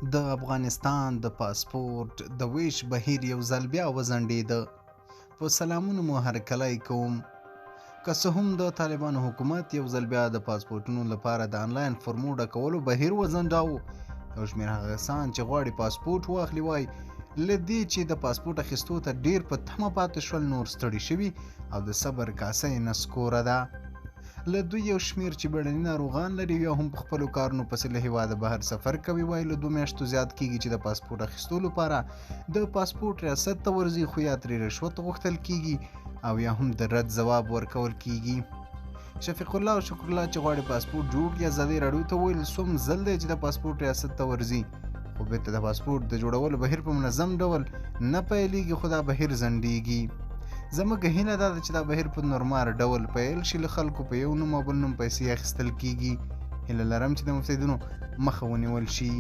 د افغانستان د پاسپورټ د ویش بهیر یو ځل بیا وځنډېده. په سلامونو مو هرکلی کوم. که څه هم د طالبانو حکومت یو ځل بیا د پاسپورټونو لپاره د انلاین فورمو ډکولو بهیر وځنډاوه، یو شمېر هغه کسان چې غواړي پاسپورټ واخلي وایي له دې چې د پاسپورټ اخیستو ته ډېر په تمه پاتې شول، نور ستړي شوي او د صبر کاسه یې نسکوره ده. له دوی یو شمېر چې بیړني ناروغان لري یا هم په خپلو کارونو پسې له هېواده بهر سفر کوي وایي له 2 میاشتو زیات کېږي چې د پاسپورټ اخیستو لپاره د پاسپورټ ریاست ته ورځي، خو یا ترې رشوت غوښتل کېږي او یا هم د رد ځواب ورکول کېږي. شفیق الله او شکر الله چې غواړي پاسپورټ جوړ کړي ازادي راډیو ته وویل څوم ځل دی چې د پاسپورټ ریاست ته ورځي، خو بېرته د پاسپورټ د جوړولو بهیر په منظم ډول نه پیلېږي، خو دا بهیر ځنډېږي. زموږ هیله دا ده چې دا بهیر په نورمال ډول پیل شي، له خلکو په یو نوم او بل نوم پیسې اخیستل کېږي. هیله لرم چې د مفسدینو مخه ونیول شي.